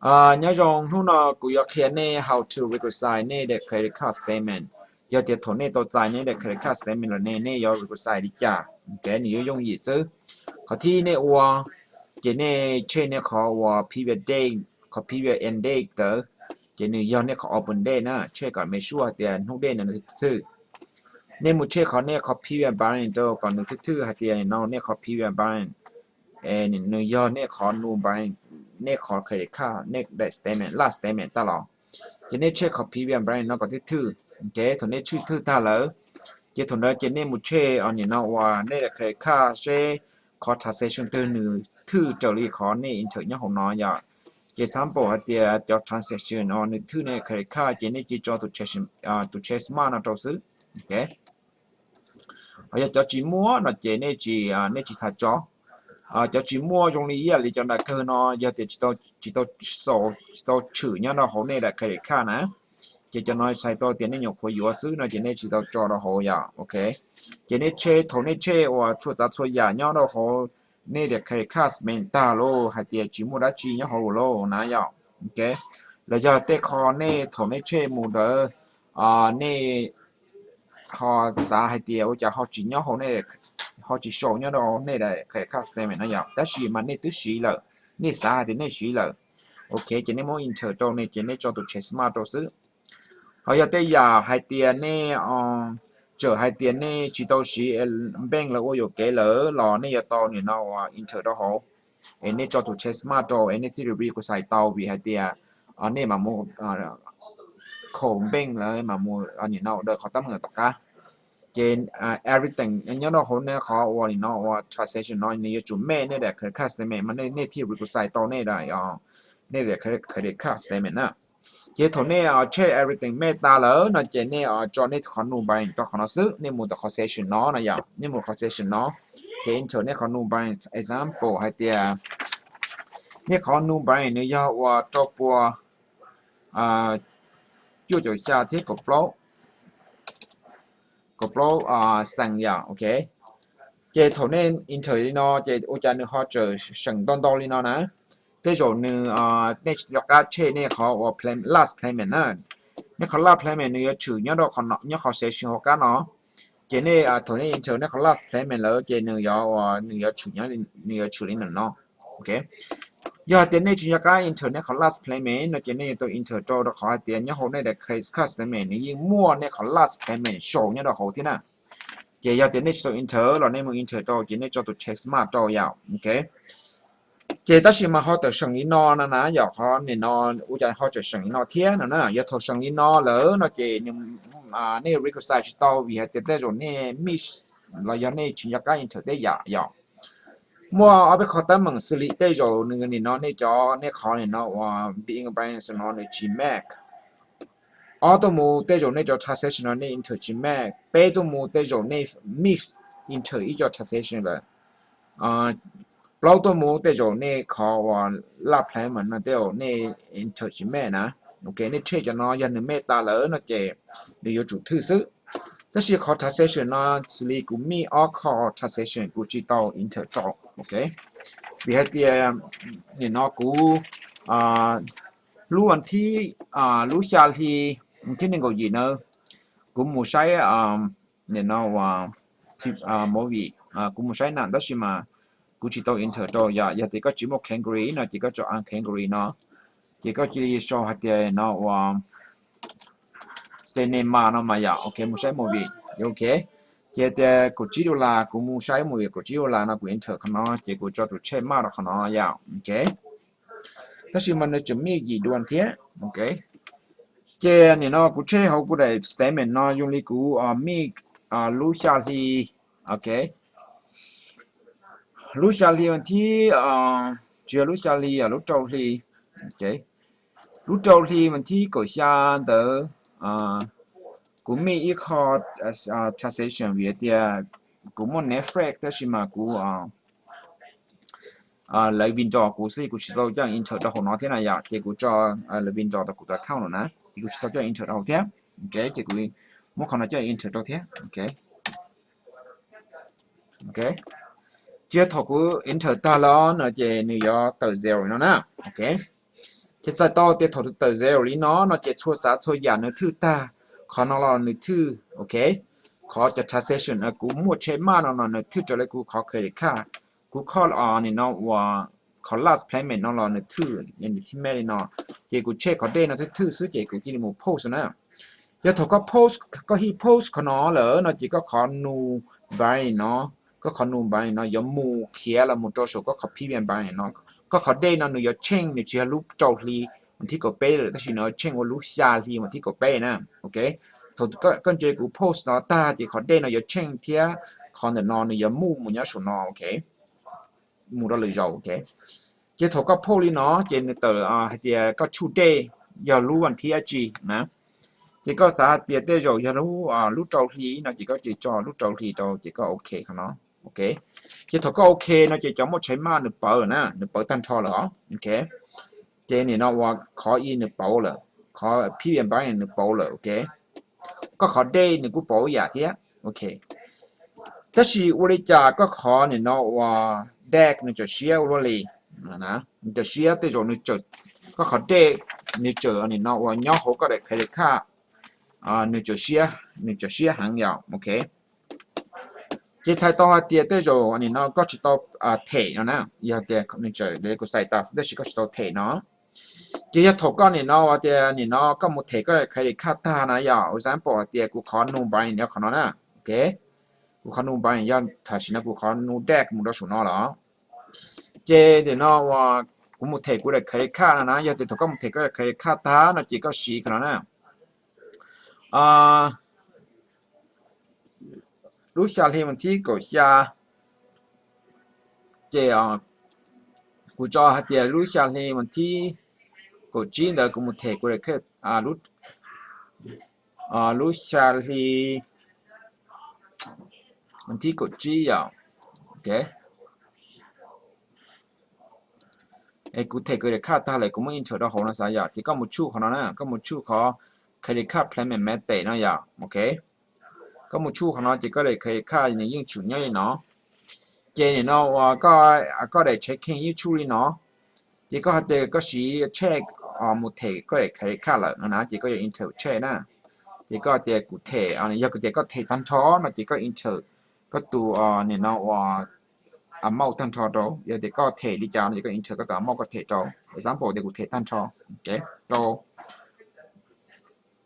Nyob zoo, hnub no kuv yuav qhia nej how to reconcile nej daim credit card statement. Yog tias thaum nej tau txais nej daim credit card statement lawm ne, nej yuav reconcile li cas, kev nws yuav yooj yim xwb. Qhov thib nej ua, ces nej check nej qhov uas previous date, qhov previous end date ntawd, ces nws yog nej qhov open date na, check kom make sure hais tias hnub date no nws thwj thwj. Nej mus check qhov nej qhov previous balance rau kom nws thwj thwj hais tias no nej qhov previous balance nws yog nej qhov new balance, nej qhov credit card, nej daim statement, last statement tag los, ces nej check qhov previous balance no kom thwj thwj. Kev thaum nej check thwj tag lawm, ces thaum ntawd ces nej mus check nim no uas nej daim credit card seb qhov transaction twg nws thwj raws li qhov nej enter nyob hauv no yom. Ces example hais tias cov transaction no nws thwj nej credit card ces nej cia tso tus check, tus check smart no rau xwb. Ho yog cov tsis muaj no ces nej tsis, nej tsis tas tso. Cov tsis muaj zoo li ib yam li cov nram kawg no, yog tias tsis tau, tsis tau xaus, tsis tau tshwm nyob rau hauv nej daim credit card na, ces cov no txhais tau tias nej nyuam qhuav yuav xwb no ces nej tsis tau tso rau hauv yom. Ok, ces nej check, thaum nej check uas txhua tsav txhua yam nyob rau hauv nej daim credit card statement tag lawm hais tias tsis muaj dab tsi nyob hauv lawm na yom. Ok, los yog tej qho nej thaum nej check mus ntawd, nej ho xav hais tias ua cas ho tsis nyob hauv, ho tsis show nyob rau nej daim credit card statement no yom, tab sis mas nej twb siv lawm, nej xav hais tias nej siv lawm. Ok, ces nej muab enter rau ne ces nej tso tus check smart rau xwb. Ho yog tej yam hais tias nej, txawm hais tias nej tsis tau siv bank lawv ua yuam kev lawm los nej yuav tau nim no uas enter rau hauv, es nej tso tus check smart rau es nej thiaj li reconcile tau, vim hais tias nej mam mus khoom bank lawv mam mus nim no daws qhov teeb meem tom qab. Ces everything nyob rau hauv nej qhov uas nim no uas transaction no nws yuav tsum match nej daim credit card statement mas nej thiaj reconcile tau nej daim, nej daim credit card statement na. Ces thaum nej check everything match tas lawm no ces nej tso nej qhov new balance rau qhov no xwb, nej mus tom qhov section no no yom, nej mus qhov section no, ces enter nej qhov new balance, example hais tias nej qhov new balance nws yog uas rau pua cuaj caum xya thiab kaum plaub, kaum plaub xees yom. Ok, ces thaum nej enter li no ces ua cas nws ho tseem seem ntau ntau li no na. Tej zaum nws, nej tsis nco qab check nej qhov uas last payment na. Nej qhov last payment nws yuav tshwm nyob rau, nyob qhov section hauv qab no. Ces nej thaum nej enter nej qhov last payment lawm ces nws yuav, nws yuav tshwm, nws yuav tshwm li ntawm no. Ok, yog hais tias nej tsis nco qab enter nej qhov last payment no ces nej yuav tau enter rau rau qhov hais tias nyob hauv nej daim credit card statement nws yeej muaj nej qhov last payment show nyob rau hauv thiab na. Ces yog tias nej tsis tau enter los nej mus enter rau ces nej tso tus check smart rau yom. Ok, ces tab sis mas ho tawm seem li no na na yom, qhov nim no ua cas ho tseem seem li no thiab no na. Yog thaum seem li no lawm no ces nej reconcile tsis tau vim hais tias tej zaum nej miss los yog nej tsis nco qab enter tej yam yom. Muaj ob peb qho teeb meem xws li tej zaum nws nim no nej cov, nej qhov nim no uas bank balance no nws tsis match. Ob tuaj mus tej zaum nej cov transaction no nej enter tsis match. Peb tuaj mus tej zaum nej miss enter ib co transaction lawm. Plaub tuaj mus tej zaum nej qhov uas last payment no tej zaum nej enter tsis match na. Ok, nej check cov no yog nws match tas lawm no ces nws yuav tsum thwj xwb. Tab sis qhov transaction no xws li kuv miss ob qho transaction kuv tsis tau enter rau. Ok, vim hais tias nim no kuv lub thib, lub xya hli, thib nees nkaum yim na, kuv mus saib nim no uas movie, kuv mus saib nam tab sis mas kuv tsis tau enter rau yom. Yog tias koj tsis muaj category no ces koj tso uncategory no, ces koj cia li sau hais tias no uas cinema no mas yom. Ok, mus saib movie. Ok, ces tias kaum tsib dollar, kuv mus saib movie kaum tsib dollar no kuv enter qhov no ces kuv tso tus check mark rau qhov no yom. Ok, tab sis mas nws tseem miss yim dua thiab. Ok, ces nim no kuv check hauv kuv daim statement no zoo li kuv miss lub xya hli. Ok, lub xya hli vas thib, tsis yog lub xya hli, yog lub rau hli. Ok, lub rau hli vas thib kaum xya ntawd kuv miss ib qho transaction vim tias kuv muaj Netflix tab sis mas kuv lawv withdraw kuv xwb, kuv tsis tau coj enter rau hauv no thiab na yom. Ces kuv tso lawv withdraw tau kuv tus account no na, ces kuv tsis tau coj enter rau hauv thiab. Ok, ces kuv muab qhov no coj enter rau thiab. Ok, ces thaum kuv enter tag lawm no ces nws yuav tawm zero no na. Ok, Ces txhais tau tias thaum tus tawm zero li no no ces txhua tsav txhua yam nws thwj tag, qhov no los nws thwj, ok. Qhov cov transaction kuv muaj check mark no no nws thwj raws li kuv qhov credit card, kuv kho nim no uas qhov last payment no los nws thwj, nws thwj me li no. Ces kuv check qhov dej no thwj thwj xwb ces kuv cia li mus post na. Yog thaum koj post, koj hit post qhov no lawm no ces koj qhov new balance no, koj qhov new balance no yuav mus khiav los mus rau saum koj qhov previous balance no. Koj qhov dej no nws yuav change, nws tsis yog lub rau hli vas thib kaum peb lawm tab sis nws yuav change ua lub xya hli vas thib kaum peb na, ok. Thaum koj ntse kuv post no tag ces qhov dej no yuav change thiab qhov ntawm no nws yuav move mus nyob saum no, ok, mus rau lwm zaus, ok. Ces thaum koj post li no ces nws tawm hais tias koj tshuj dej yog lub vas thib dab tsi na. Ces koj xav hais tias tej zaum yog lub, lub rau hli no ces koj cia li tso lub rau hli rau ces koj ok qhov no, ok. Ces thaum koj ok no ces cov muaj check mark nws pawv na, nws pawv tag nrho lawm os, ok. Ces nim no uas qhov i nws pauv lawm, qhov previous balance nws pauv lawm, ok. Koj qhov dej nws kuj pauv ib yam thiab, ok. Tab sis ua li cas koj qhov nim no uas debt nws txawm siab ua luaj li, nws txawm siab tej zaum nws, koj qhov dej nws txawm nim no uas nyob hauv koj daim credit card, nws txawm siab, nws txawm siab heev yom, ok. Ces txhais tau hais tias tej zaum nim no koj tsis tau them no na, yog tias nws txawm li kuv xais tas xwb tab sis koj tsis tau them no. Ces yog thaum koj nim no hais tias nim no koj mus them koj credit card tag na yom, example hais tias kuv qhov new balance yog qhov no na, ok. Kuv qhov new balance yog tam sim no kuv qhov new debt mus rau saum no los. Ces nim no uas kuv mus them kuv daim credit card no na, yog tias thaum koj mus them koj daim credit card tag no ces koj siv qhov no na. Lub xya hli vas thib kaum xya, ces kuv tso hais tias lub xya hli vas thib kaum tsib ntawd kuv mus them kuv, lub xya hli vas thib kaum tsib yom, ok. Es kuv them credit card tag lawm kuv muab enter rau hauv no xav yom, ces koj mus tshuj qhov no na, koj mus tshuj qhov credit card payment method no yom, ok. Koj mus tshuj qhov no ces koj daim credit card nws yeej tseem nyob li no. Ces nim no uas koj daim checking yeej tshuj li no. Ces koj hais tias koj siv check mus them koj daim credit card lawm no na, ces koj yuav enter check na. Ces koj hais tias kuv them, yog tias koj them tag nrho no ces koj enter koj tus nim no uas amount tag nrho rau, yog tias koj them li cas no ces koj enter koj tus amount koj them rau. Example tias kuv them tag nrho rau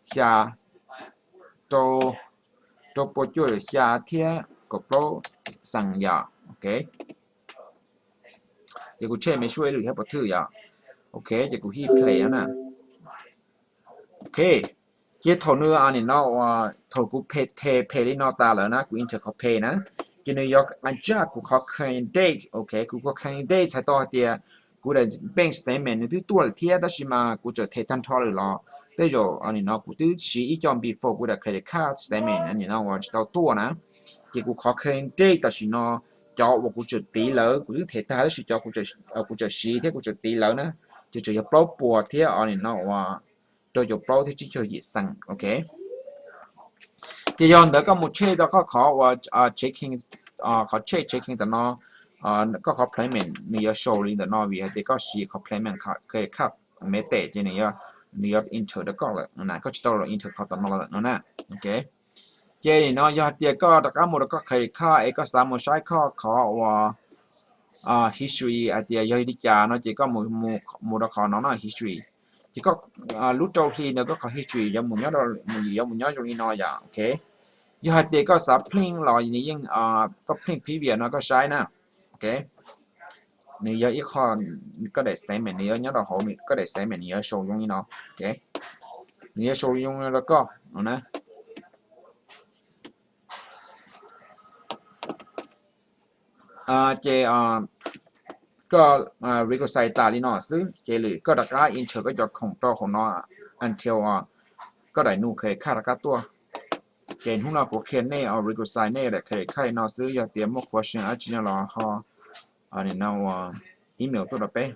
xya, rau, rau pua cuaj caum xya thiab kaum plaub xees yom, ok. Ces kuv check me sua ib lwm thiab puas thwj yom, ok. Ces kuv hit play no na, ok. Ces thaum nws nim no uas thaum kuv them pay li no tas lawm na, kuv enter qhov pay na, ces nws yuav adjust kuv qhov clearing date, ok. Kuv qhov clearing date txhais tau hais tias kuv daim bank statement nws twb tuaj lawm thiab tab sis mas kuv tseem them tag nrho lawm los tej zaum nim no kuv twb siv ib co before kuv daim credit card statement nim no uas tsis tau tuaj na. Ces kuv qhov clearing date tam sim no cov uas kuv tseem tiv lawv, kuv twb them tag tab sis cov kuv tseem siv thiab kuv tseem tiv lawv na, ces tseem yog plaub puas thiab nim no uas rau caum plaub thiab tsib caug yim xees, ok. Ces yog ntawd koj mus check tau koj qhov uas checking, qhov check checking tam no, koj qhov payment nws yuav show li ntawm no vim hais tias koj siv qhov payment credit card method ces nws yuav enter rau koj lawm no na, koj tsis tau los enter qhov tam no lawm no na, ok. Ces nim no yog hais tias koj rov qab mus rau koj credit card es koj xav mus saib koj qhov uas history hais tias yog li cas no ces koj mus rau qhov no no history. Ces koj lub rau hli ntawd koj qhov history yuav mus nyob, yuav mus nyob zoo li no yom, ok. Yog hais tias koj xav print los nws yeej, koj print previous no koj saib na, ok. Nws yog ib qho, koj daim statement nws yuav nyob rau hauv, koj daim statement nws yuav show zoo li no, ok. Nws yuav show zoo li no rau koj no na. Ces koj reconcile tas li no xwb ces lwm koj rov qab enter koj cov khoom rau hauv no until koj daim new credit card rov qab tuaj. Ces hnub no kuv qhia nej reconcile nej daim credit card li no xwb, yog tias muaj question dab tsi no los ho email tuaj rau peb.